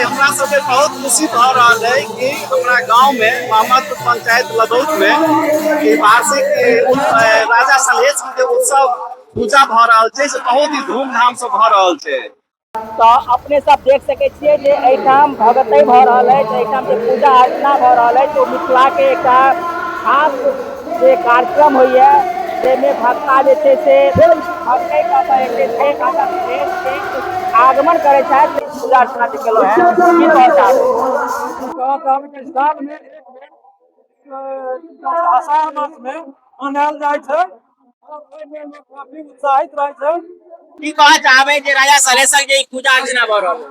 हमरा सबके बहुत खुशी भऽ रहल है कि हमरा गांव में मोहम्मदपुर पंचायत लदौत में ई वार्षिक राजा सलहेश के उत्सव पूजा भऽ रहल छै, से बहुत ही धूमधाम से भऽ रहल छै। तऽ अपने सब देख सकै छियै जे एहिठाम भगतै भऽ रहल अछि, एहिठाम जे पूजा अर्चना भऽ रहल अछि ओ मिथिलाके एकटा खास जे कार्यक्रम होइए जाहिमे भक्ता जे छै से भगतै कऽ कऽ जे छै राजा सलहेशके आगमन करै छथि। पूजा अर्चना जे केलहुँ हेँ, की कहऽ चाहबै? कहऽ चाहबै कि सालमे एक बेर आषाढ़ मासमे मनायल जाइ छै और ओहिमे लोक काफी उत्साहित रहै छै। की कहऽ चाहबै जे राजा सलहेशक जे ई पूजा अर्चना भऽ रहल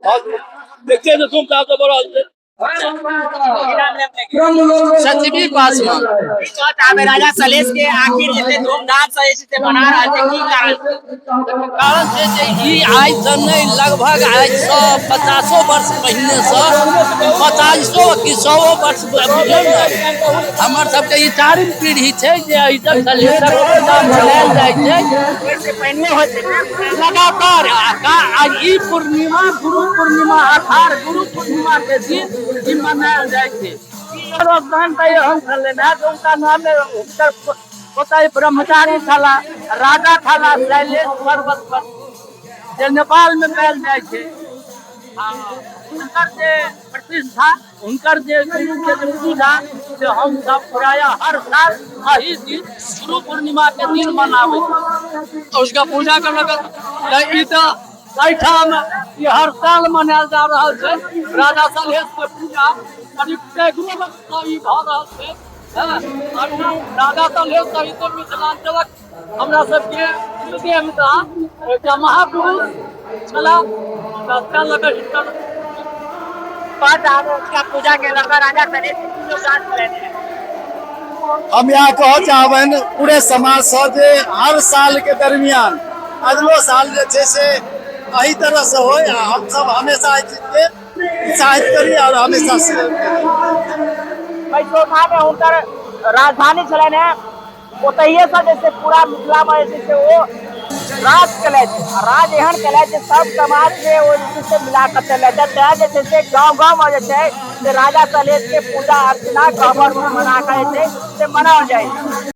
अछि? देखते जे धूमधाम से भऽ रहल छै। की नाम लेब अपने के? सचिवी पासवान। की कहऽ चाहबै राजा सलहेश के आखिर जते धूमधाम से जे छै से मना रहल छै, की कारण छै? कारण छै जे ई आइसँ नहि, लगभग आइसँ 50 वर्ष पहिनेसँ, 50 कि 100 वर्ष बुझियौ ने, हमर सबके ई चारिम पीढ़ी छै जे एहिठाम सलहेशक पूजा मनायल जाइ छै। ओहिसँ पहिने होइत छै लगातार। आ ई पूर्णिमा गुरु पूर्णिमा, आषाढ़ गुरु पूर्णिमा के दिन ई मनायल जाइ छै। योगदान तऽ एहन छलनि हेँ जे हुनका नामे, हुनकर ओतय ब्रह्मचारी छलाह, राजा छलाह शैलेश पर्वत पर जे नेपालमे पायल जाइ छै। आ हुनकर जे प्रतिष्ठा, हुनकर जे गुरुके जे पूजा से हमसब प्रायः हर साल एहि दिन गुरु पूर्णिमा के दिन मनाबै छी। उसका पूजा करलक तऽ ई तऽ एहिठाम ई हर साल मनायल जा रहल छै। राजा सलहेश के पूजा करीब सैकड़ों वर्ष सँ ई भऽ रहल छै। हँ, आर ओ राजा सलहेश सहित मिथिलांचलक हमरा सबके कुलदेवता एकटा महापुरुष छलाह, तऽ तें लऽ कऽ हिनकर कहऽ चाहबै हुनका पूजा के लऽ कऽ राजा सलहेश के की योगदान छलनि हेँ? हम यहाँ कहऽ चाहबनि पूरे समाजसँ जे हर सालके दरमियान अगलो साल जे छै से एही तरहसँ होइ आ हमसब हमेशा एहि चीजके उत्साहित करी आओर हमेशा से पैसोठामे हुनकर राजधानी छलनि हेँ, ओतहिएसँ जे छै पूरा मिथिलामे जे छै से ओ राज केलथि आ राज एहन केलथि जे सब समाजके ओ जे छै से मिला कऽ चललथि। तैँ जे छै से गाँव गाँवमे जे छै से राजा सलहेशके पूजा अर्चना गहबर बना कऽ जे छै से मनाओल जाइ छै।